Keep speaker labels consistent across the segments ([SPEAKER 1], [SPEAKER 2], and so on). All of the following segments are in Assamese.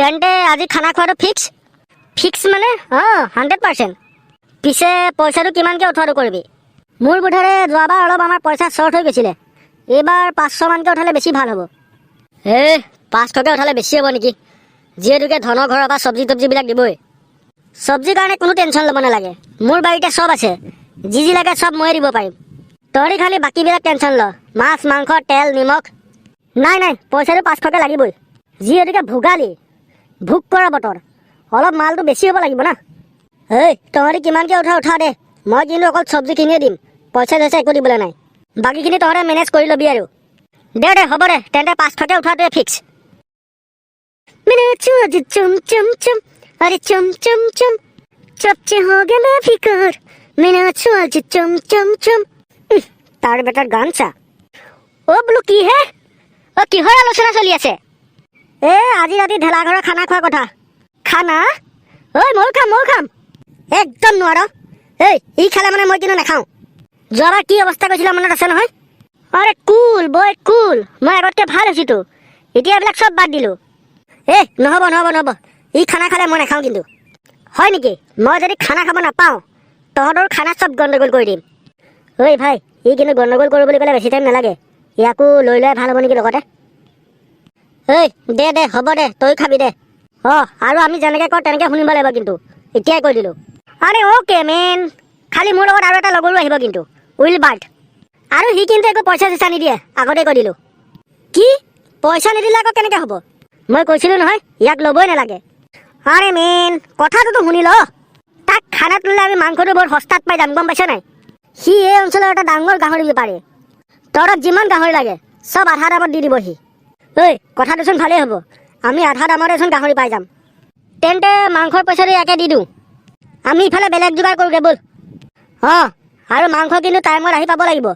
[SPEAKER 1] তেন্তে আজি খানা খোৱাটো ফিক্স। ফিক্স মানে অঁ, 100%। পিছে পইচাটো কিমানকৈ উঠোৱাটো কৰিবি? মোৰ বোধেৰে যোৱাবাৰ অলপ আমাৰ পইচা শ্বৰ্ট হৈ গৈছিলে। এইবাৰ 500মানকৈ উঠালে বেছি ভাল হ'ব। এ 500কৈ উঠালে বেছি হ'ব নেকি? যিহেতুকে ধনৰ ঘৰৰ পৰা চব্জি তব্জিবিলাক দিবই। চব্জিৰ কাৰণে কোনো টেনশ্যন ল'ব নালাগে। মোৰ বাৰীতে চব আছে। যি যি লাগে চব ময়ে দিব পাৰিম। তহঁতি খালি বাকীবিলাক টেনশ্যন ল, মাছ, মাংস, তেল, নিমখ। নাই নাই, পইচাটো 500কৈ লাগিবই। যিহেতুকে ভোগালী, ভোগ কৰা বতৰ, অলপ মালটো বেছি হ'ব লাগিব না। ঐ, তহঁতি কিমানকৈ উঠা উঠা দে। মই কিন্তু অকল চব্জিখিনিয়ে দিম, পইচা চইচা একো দিবলৈ নাই। বাকীখিনি তহঁতে মেনেজ কৰি ল'বি আৰু। দে দে, হ'ব দে। তেন্তে 500কৈ উঠোৱাটোৱে ফিক্স। চুম চুম চুম, আৰে চুম চুম চুম, চবচে हो गया मैं फिकर মেনা आज চুম চুম চুম। উহ, তাৰ বেটাৰ গান চা। অ' বোলো, কি হে? অ', কিহৰ আলোচনা চলি আছে? এ আজি ৰাতি ঢেলাঘৰৰ খানা খোৱাৰ কথা। খানা? ঐ, ময়ো খাম, ময়ো খাম। একদম নোৱাৰ। এই ই খালে মানে মই কিন্তু নাখাওঁ। যোৱাবাৰ কি অৱস্থা কৰিছিলে মনত আছে নহয়? আৰে কুল বয় কুল, মই আগতকৈ ভাল হৈছোতো। এতিয়া এইবিলাক চব বাদ দিলোঁ। এ নহ'ব, নহ'ব, নহ'ব। ই খানা খালে মই নাখাওঁ কিন্তু। হয় নেকি? মই যদি খানা খাব নাপাওঁ, তহঁতৰ খানা চব গণ্ডগোল কৰি দিম। ঐ ভাই, ই কিন্তু গণ্ডগোল কৰোঁ বুলি ক'লে বেছি টাইম নালাগে। ইয়াকো লৈ লোৱাই ভাল হ'ব নেকি লগতে? ঐ, দে দে, হ'ব দে, তই খাবি দে। অঁ, আৰু আমি যেনেকৈ কওঁ তেনেকৈ শুনিব লাগিব কিন্তু, এতিয়াই কৈ দিলোঁ। আৰে অ'কে মেন। খালি মোৰ লগত আৰু এটা লগৰো আহিব কিন্তু, will bird. আৰু সি কিন্তু একো পইচা চইচা নিদিয়ে, আগতে কৈ দিলোঁ। কি? পইচা নিদিলে আকৌ কেনেকৈ হ'ব? মই কৈছিলোঁ নহয়, ইয়াক ল'বই নালাগে। আৰে মেন, কথাটোতো শুনি ল। তাক খানাত ল'লে আমি মাংসটো বৰ সস্তাত পাই যাম, গম পাইছ নাই? সি এই অঞ্চলৰ এটা ডাঙৰ গাহৰি বেপাৰী। তহঁতক যিমান গাহৰি লাগে চব আধা দামত দি দিব সি। ঐ, কথাটোচোন ভালেই হ'ব। আমি আধা দামতেচোন গাহৰি পাই যাম। তেন্তে মাংসৰ পইচাটো ইয়াকে দি দিওঁ। আমি ইফালে বেলেগ যোগাৰ কৰোঁগৈ ব'ল। অঁ, আৰু মাংস কিন্তু টাইমত আহি পাব লাগিব।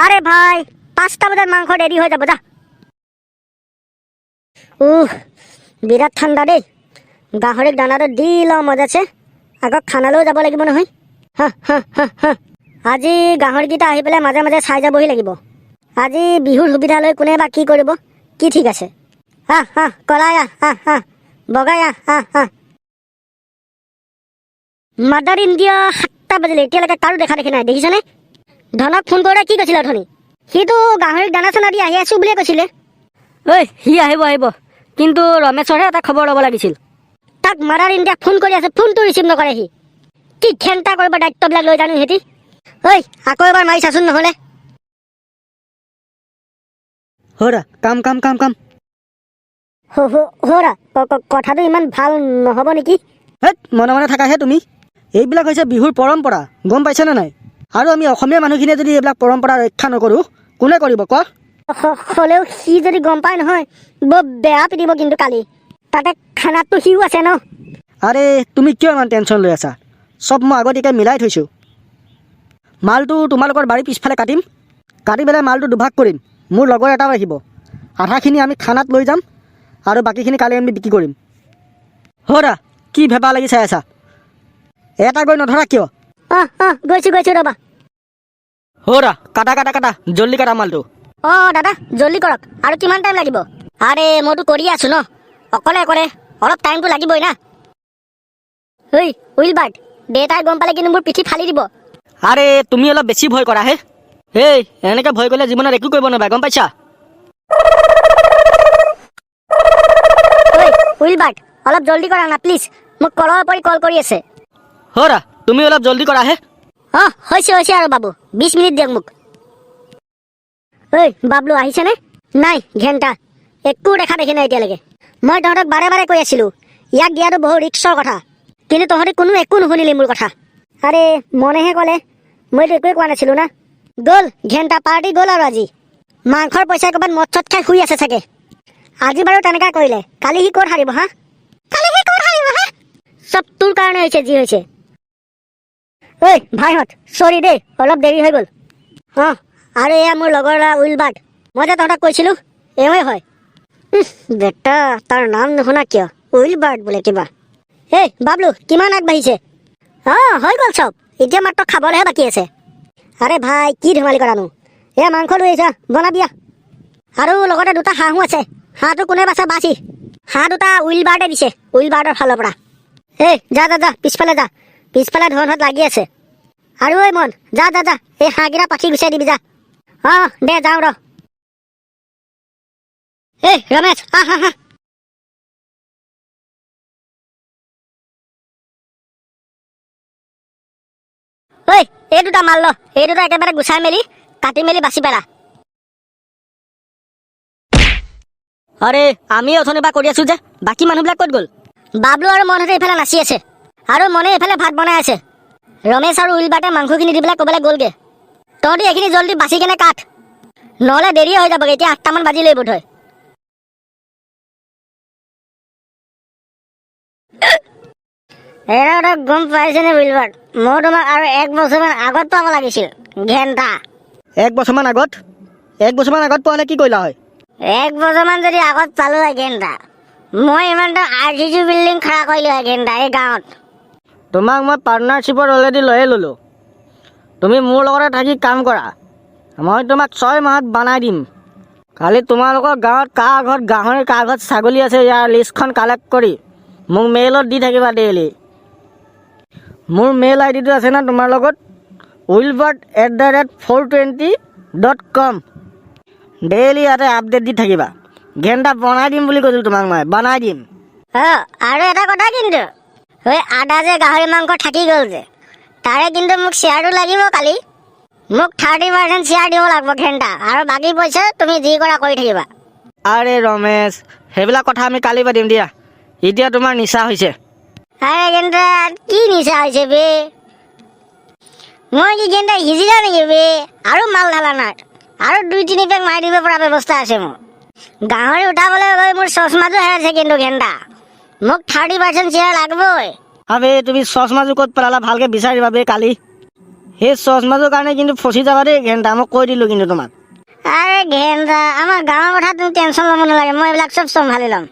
[SPEAKER 1] আৰে ভাই, 5টা বজাত মাংস ৰেডি হৈ যাব, যা। উহ, বিৰাট ঠাণ্ডা দেই। গাহৰিক দানাটো দি লওঁ মজাছে। আকৌ খানালৈও যাব লাগিব নহয়। হা হা হা হা। আজি গাহৰিকেইটা আহি পেলাই মাজে মাজে চাই যাবহি লাগিব। আজি বিহুৰ সুবিধা লৈ কোনে বা কি কৰিব কি ঠিক আছে। হা হা, কলাই আহ, হা হা, বগাই আহ, হা হা। মাদাৰ ইণ্ডিয়া, 7টা বাজিলে, এতিয়ালৈকে কাৰো দেখা দেখি নাই, দেখিছনে? ধনক ফোন কৰোঁতে কি কৈছিলে অথনি? সিটো গাহৰিক দানা চানা দি আহি আছো বুলিয়ে কৈছিলে।
[SPEAKER 2] ঐ, সি আহিব, আহিব। কিন্তু ৰমেশৰহে এটা খবৰ ল'ব লাগিছিল।
[SPEAKER 1] তাক মাদাৰ ইণ্ডিয়াক ফোন কৰি আছে, ফোনটো ৰিচিভ নকৰে সি। কি ঘেণ্টা কৰিব দায়িত্ববিলাক লৈ জানো সিহঁতি। ঐ, আকৌ এবাৰ মাৰি চাচোন নহ'লে।
[SPEAKER 2] হৰা, কাম কাম কাম কাম।
[SPEAKER 1] হৰা, কথাটো ইমান ভাল নহ'ব নেকি?
[SPEAKER 2] হেত, মনে মনে থাকাহে তুমি। এইবিলাক হৈছে বিহুৰ পৰম্পৰা, গম পাইছানে নাই? আৰু আমি অসমীয়া মানুহখিনিয়ে যদি এইবিলাক পৰম্পৰা ৰক্ষা নকৰোঁ, কোনে কৰিব কোৱা?
[SPEAKER 1] হ'লেও সি যদি গম পায় নহয়, বৰ বেয়া পিটিব কিন্তু কালি। তাতে খানাততো সিও আছে ন।
[SPEAKER 2] আৰে, তুমি কিয় ইমান টেনশ্যন লৈ আছা? চব মই আগতীয়াকৈ মিলাই থৈছোঁ। মালটো তোমালোকৰ বাৰীৰ পিছফালে কাটিম। কাটি পেলাই মালটো দুভাগ কৰিম। মোৰ লগৰ এটাও আহিব। আধাখিনি আমি খানাত লৈ যাম আৰু বাকীখিনি কালি আমি বিক্ৰী কৰিম। হৰা, কি ভেবা লাগি চাই আছা? এটা গৈ নধৰা কিয়?
[SPEAKER 1] অঁ অঁ, গৈছোঁ গৈছোঁ, ৰ'বা।
[SPEAKER 2] হৰা, কাটা কাটা কাটা, জল্দি কাটা মালটো।
[SPEAKER 1] অঁ দাদা, জল্দি কৰক। আৰু কিমান টাইম লাগিব? আৰে মইতো কৰিয়ে আছোঁ ন অকলে অকলে, অলপ টাইমটো লাগিবই না। ঐ উইলবাৰ্ট, দেউতাই গম পালে কিন্তু মোৰ পিঠি ফালি দিব।
[SPEAKER 2] আৰে, তুমি অলপ বেছি ভয় কৰা হে। এই এনেকৈ ভয় কৰিলে জীৱনত একো কৰিব নোৱাৰা, গম পাইছা?
[SPEAKER 1] ঐ উইলবাৰ্ট, অলপ জল্দি কৰা না প্লিজ। মোক কলৰ পৰি কল কৰি আছে।
[SPEAKER 2] হৰা, তুমি অলপ জল্দি কৰা হে।
[SPEAKER 1] অঁ, হৈছে হৈছে আৰু বাবু, 20 মিনিট দিয়ক মোক। ঐ বাবলু আহিছেনে নাই? ঘেণ্টা, একো দেখা দেখি নাই এতিয়ালৈকে। মই তহঁতক বাৰে বাৰে কৈ আছিলোঁ, ইয়াক দিয়াটো বহু ৰিক্সৰ কথা। কিন্তু তহঁতি কোনো একো নুশুনিলি মোৰ কথা। আৰে মনেহে ক'লে, মইতো একোৱে কোৱা নাছিলোঁ না। গ'ল ঘেণ্টা, পাৰ্টি গ'ল আৰু আজি। মাংসৰ পইচা ক'ৰবাত মদ চদ খাই শুই আছে চাগে। আজি বাৰু তেনেকুৱা কৰিলে, কালি সি ক'ত সাৰিব হা? কালি সি ক'ত সাৰিব হা? চব তোৰ কাৰণে হৈছে যি হৈছে। ঐ ভাইহঁত, চৰি দেই, অলপ দেৰি হৈ গ'ল। অঁ, আৰু এয়া মোৰ লগৰ ল'ৰা উইলবাৰ্ট। মই যে তহঁতক কৈছিলোঁ, এওঁৱে হয়। উহ, বেটা, তাৰ নাম নুশুনা কিয়? উইলবাৰ্ট বোলে কিবা। এই বাবলু, কিমান আগবাঢ়িছে? অঁ, হৈ গ'ল চব, এতিয়া মাত্ৰ খাবলৈহে বাকী আছে। আৰে ভাই, কি ধেমালি কৰানো? এয়া মাংস লৈ আহিছা, বনাবি আহ। আৰু লগতে দুটা হাঁহো আছে। হাঁহটো কোনে বাচা বাচি। হাঁহ দুটা উইলবাৰ্টে দিছে, উইলবাৰ্টৰ ফালৰ পৰা। এই যা যা যা, পিছফালে যা, পিছফালে ধনহঁত লাগি আছে। আৰু ঐ মন, যা যা যা, এই হাঁহকেইটা পাখি গুচাই দিবি যা। অঁ দে, যাওঁ ৰ। এই ৰমেশ, আহ আহ আহ। ঐ, এই দুটা মাল ল, এই দুটা একেবাৰে গুচাই মেলি কাটি মেলি বাচি পেলা।
[SPEAKER 2] আৰে, আমি অথনিৰ পৰা কৰি আছো যে, বাকী মানুহবিলাক ক'ত গ'ল?
[SPEAKER 1] বাবলু আৰু মনহঁতে এইফালে নাচি আছে আৰু মনে এইফালে ভাত বনাই আছে। ৰমেশ আৰু উইলবাৰ্টে মাংসখিনি দি পেলাই ক'বলৈ গ'লগে। তহঁতি এইখিনি জল্দি বাচি কেনে কাট, নহ'লে দেৰিয়ে হৈ যাবগৈ। এতিয়া 8টামান বাজিলেই বোধহয়। এৰা, তই গম পাইছেনে উইলবাৰ্ট, মই তোমাক আৰু এক বছৰমান আগত পাব লাগিছিল ঘেণ্টা।
[SPEAKER 2] এক বছৰমান আগত? এক বছৰমান আগত পোৱা হ'লে কি কৰিলা হয়?
[SPEAKER 1] এক বছৰমান যদি আগত পালো হয় ঘেণ্টা, মই ইমানটা আৰচিচি বিল্ডিং খাৰা কৰিলো হয় ঘেণ্টা এই গাঁৱত।
[SPEAKER 2] তোমাক মই পাৰ্টনাৰশ্বিপত অলৰেডি লৈয়ে ল'লোঁ। তুমি মোৰ লগতে থাকি কাম কৰা, মই তোমাক 6 মাহত বনাই দিম। খালি তোমালোকৰ গাঁৱত কাৰ ঘৰত গাহৰি, কাৰ ঘৰত ছাগলী আছে, ইয়াৰ লিষ্টখন কালেক্ট কৰি মোক মেইলত দি থাকিবা ডেইলি। মোৰ মেইল আই ডিটো আছে না তোমাৰ লগত? wilbert@420.com। Daily ইয়াতে আপডেট দি থাকিবা। ঘেণ্টা বনাই দিম বুলি কৈছিলোঁ তোমাক, মই বনাই দিম।
[SPEAKER 1] অঁ, আৰু এটা কথা কিন্তু, সেই আদা যে গাহৰি মাংস থাকি গ'ল যে, তাৰে কিন্তু মোক শ্বেয়াৰটো লাগিব কালি। মোক 30% শ্বেয়াৰ দিব লাগিব ঘেণ্টা, আৰু বাকী পইচা তুমি যি কৰা কৰি থাকিবা।
[SPEAKER 2] আৰে ৰমেশ, সেইবিলাক কথা আমি কালি পাতিম দিয়া, এতিয়া তোমাৰ নিচা হৈছে।
[SPEAKER 1] আৰে ঘেণ্টা, কি নিচা হৈছে বে? মই কি ঘেণ্টা সিজিলা নেকি বে? আৰু মাল ঢালা নাই, আৰু 2-3 পেক মাৰি দিব পৰা ব্যৱস্থা আছে মোৰ। গাহৰি উঠাবলৈ গৈ মোৰ চশমাটো হেৰাইছে কিন্তু ঘেণ্টা, মোক 30% শ্বেয়াৰ লাগিবই।
[SPEAKER 2] আবে তুমি চশমাযোৰ ক'ত পেলালা ভালকৈ বিচাৰিবা বে কালি। সেই চশমাযোৰ কাৰণে কিন্তু ফচি যাবা দেই ঘেণ্টা, মই কৈ দিলোঁ কিন্তু তোমাক।
[SPEAKER 1] আৰে ঘেণ্টা, আমাৰ গাঁৱৰ কথা তুমি টেনশ্যন ল'ব নালাগে, মই এইবিলাক চব চম্ভালি ল'ম।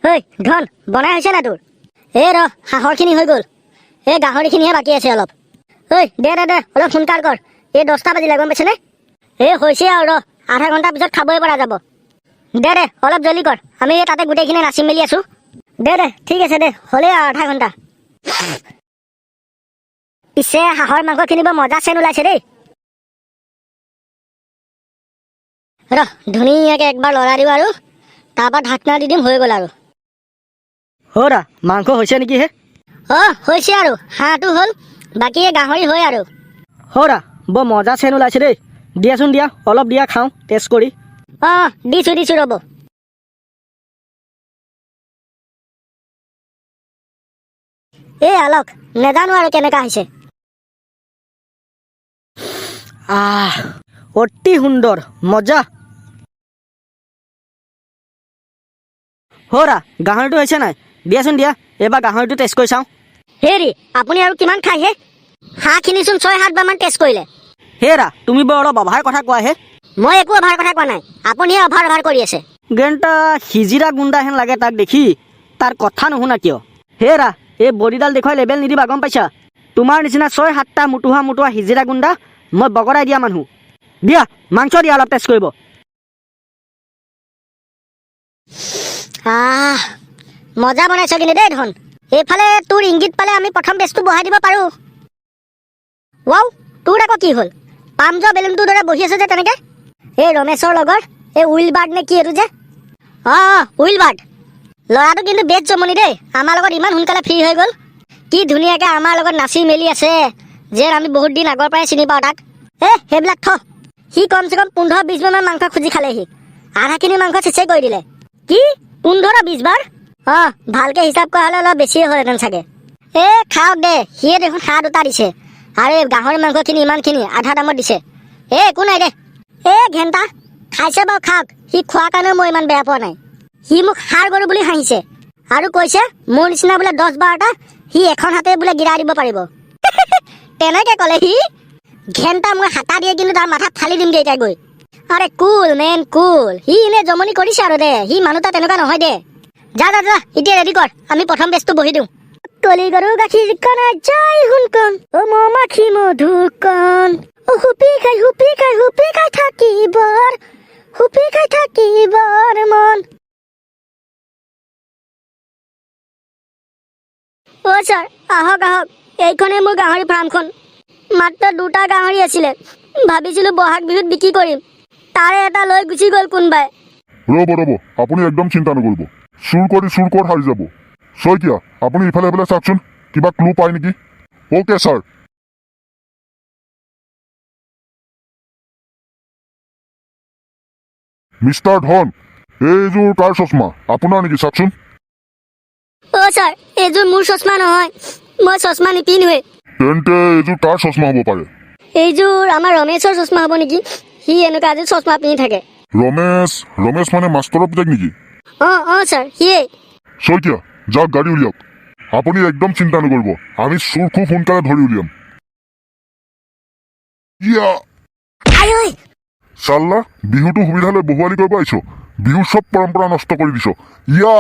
[SPEAKER 1] ঐ ধন, বনাই হৈছে নাই তোৰ? এই ৰ, হাঁহৰখিনি হৈ গ'ল, এই গাহৰিখিনিহে বাকী আছে অলপ। ঐ দে দে দে, অলপ সোনকাল কৰ, এই 10টা বাজিলে গম পাইছেনে? এই হৈছে আৰু ৰ, আধা ঘণ্টাৰ পিছত খাবই পৰা যাব। দে দে, অলপ জল্দি কৰ, আমি এই তাতে গোটেইখিনি নাচি মেলি আছোঁ। দে দে, ঠিক আছে দে, হ'লেই আৰু আধা ঘণ্টা। পিছে হাঁহৰ মাংসখিনি বৰ মজা চেন ওলাইছে দেই। ৰ, ধুনীয়াকৈ একবাৰ লৰাই দিওঁ আৰু তাৰপৰা ঢাকনা দি দিম, হৈ গ'ল আৰু।
[SPEAKER 2] হৌৰা, মাংস হৈছে নেকি হে?
[SPEAKER 1] অঁ, হৈছে আৰু, হাঁহটো হ'ল, বাকী এই গাহৰি হয় আৰু।
[SPEAKER 2] হৌৰা, বৰ মজা চেন ওলাইছে দেই। দিয়াচোন দিয়া, অলপ দিয়া খাওঁ টেষ্ট কৰি।
[SPEAKER 1] অঁ, দিছোঁ দিছোঁ, ৰ'ব। এই আলক, নেজানো আৰু কেনেকুৱা হৈছে।
[SPEAKER 2] আহ, অতি সুন্দৰ, মজা। হৌৰা, গাহৰিটো হৈছে নাই? দিয়াচোন দিয়া, এইবাৰ গাহৰিটো টেষ্ট কৰি চাওঁ।
[SPEAKER 1] হেৰি, আপুনি আৰু কিমান খাইহে? হাঁহখিনিচোন 6-7 বাৰমান টেষ্ট কৰিলে।
[SPEAKER 2] হেৰা, তুমি বৰ অলপ অভাৰ কথা কোৱা হে।
[SPEAKER 1] মই একো অভাৰ কথা কোৱা নাই, আপুনিহে অভাৰ অভাৰ কৰি আছে।
[SPEAKER 2] ঘেণ্টা হিজিৰা গুণ্ডা হেন লাগে তাক দেখি, তাৰ কথা নুশুনা কিয়? হেৰা, এই বডিডাল দেখুৱাই লেবেল নিদিবা, গম পাইছা? তোমাৰ নিচিনা 6-7টা মুটুহা মুটুহা হিজিৰা গুণ্ডা মই বগৰাই দিয়া মানুহ। দিয়া মাংস দিয়া, অলপ টেষ্ট কৰিব।
[SPEAKER 1] আহ, মজা বনাইছ কিন্তু দেই ধন। এইফালে তোৰ ইংগিত পালে আমি প্ৰথম বেচটো বহাই দিব পাৰোঁ। ৱাও, তোৰ আকৌ কি হ'ল? পাম যোৱা বেলুনটোৰ দৰে বহি আছে যে তেনেকে? এই ৰমেশৰ লগৰ এই উইলবাৰ্ট নে কি এইটো যে? অঁ অঁ, উইলবাৰ্ট ল'ৰাটো কিন্তু বেচ জমনি দেই, আমাৰ লগত ইমান সোনকালে ফ্ৰী হৈ গ'ল। কি ধুনীয়াকৈ আমাৰ লগত নাচি মেলি আছে, যেন আমি বহুত দিন আগৰ পৰাই চিনি পাওঁ তাক। এ সেইবিলাক থ, সি কমচে কম 15-20 বাৰমান মাংস খুজি খালেহি, আধাখিনি মাংস চেচেই কৰি দিলে। কি 15-20 বাৰ? অঁ, ভালকৈ হিচাপ কৰা হ'লে অলপ বেছিয়ে হ'লহেঁতেন চাগে। এ খাওক দে, সিয়ে দেখোন হাঁহ দুটা দিছে আৰু এই গাহৰি মাংসখিনি ইমানখিনি আধা দামত দিছে। এ একো নাই দে। এ ঘেণ্টা খাইছে বাৰু খাওক, সি খোৱাৰ কাৰণেও মই ইমান বেয়া পোৱা নাই। সি মোক ষাঁড় গৰু বুলি হাঁহিছে আৰু কৈছে মোৰ নিচিনা বোলে 10-12টা সি এখন হাতে বোলে গিৰাই দিব পাৰিব। তেনেকে ক'লে সি। ঘেণ্টা মই হাতা দিয়ে কিন্তু তাৰ মাথাত ফালি দিমগৈ এতিয়া গৈ। আৰে কুল মেন কুল, সি এনেই জমনি কৰিছে আৰু দে, সি মানুহটা তেনেকুৱা নহয় দে। যা যা যা, এতিয়া ৰেডি কৰ, আমি প্ৰথম বেচটো বহি দিওঁ। কলি গৰু গাখীৰ কণা জয় সোণকণ, অ মৌমাখি মধুকণ, অ হুপি খাই হুপি খাই হুপি খাই থাকিবৰ হুপি খাই থাকিবৰ মন। অ' ছাৰ, আহক আহক। এইখনেই মোৰ গাহৰি ফাৰ্মখন। মাত্ৰ দুটা গাহৰি আছিলে। ভাবিছিলোঁ বহাগ বিহুত বিক্ৰী কৰিম। তাৰে এটা লৈ গুচি গ'ল কোনোবাই।
[SPEAKER 3] ৰ'ব ৰ'ব, আপুনি একদম চিন্তা নকৰিব। চুৰ কৰি চুৰ ক'ত হাৰি যাব? শইকীয়া, আপুনি ইফালে ইফালে চাওকচোন, কিবা ক্লু পায় নেকি। Okay sir. Mister ধন, এইযোৰ কাৰ চশমা? আপোনাৰ নেকি চাওকচোন।
[SPEAKER 1] অ' ছাৰ, এইযোৰ মোৰ চশমা নহয়। মই চশমা নিপিন্ধোৱেই।
[SPEAKER 3] তেন্তে এইযোৰ কাৰ চশমা হ'ব পাৰে?
[SPEAKER 1] এইযোৰ আমাৰ ৰমেশৰ চশমা হ'ব নেকি? সি এনেকুৱা এযোৰ চশমা পিন্ধি থাকে।
[SPEAKER 3] ৰমেশ? ৰমেশ মানে মাষ্টৰৰ পুতেক নেকি?
[SPEAKER 1] অঁ অঁ ছাৰ, সিয়েই।
[SPEAKER 3] শইকীয়া, যাওক, গাড়ী উলিয়াওক। আপুনি একদম চিন্তা নকৰিব, আমি চোৰ খুব সোনকালে ধৰি উলিয়াম। ইয়া!
[SPEAKER 1] আই ঐ!
[SPEAKER 3] চাল্লা, বিহুটো সুবিধা লৈ বহুৱালি কৰিব আহিছ। বিহুৰ চব পৰম্পৰা নষ্ট কৰি দিছ। ইয়া!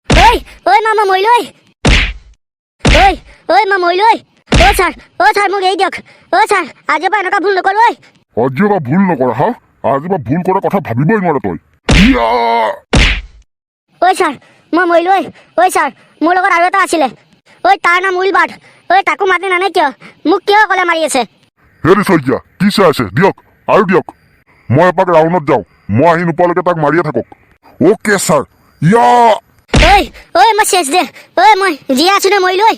[SPEAKER 1] ঐ ঐ মামা, মৰিলো ঐ। ঐ ঐ মা, মৰিলো ঐ। অ' ছাৰ, অ' ছাৰ, মোক এৰি দিয়ক। অ' ছাৰ, আজিৰ পৰা এনেকুৱা ভুল নকৰোঁ ঐ।
[SPEAKER 3] আজিৰ পৰা ভুল নকৰা? হা, আজিৰ পৰা ভুল কৰাৰ কথা ভাবিবই নোৱাৰা তই। ইয়া!
[SPEAKER 1] ঐ ছাৰ, মই মৰিলো ঐ। ঐ ছাৰ, মোৰ লগত আৰু এটা আছিলে ঐ, তাৰ নাম উইলবাৰ্ট ঐ। তাকো মাতি নানে কিয়? মোক কিয় অকলে মাৰি আছে?
[SPEAKER 3] হেৰি শইকীয়া, কি চাই আছে? দিয়ক আৰু দিয়ক। মই এপাক ৰাউণ্ডত যাওঁ। মই আহি নোপোৱালৈকে তাক মাৰিয়ে থাকক। Okay sir. ইয়া!
[SPEAKER 1] ঐ ঐ, মই শেষ দে ঐ। মই জীয়াই আছো নে মৰিলো ঐ?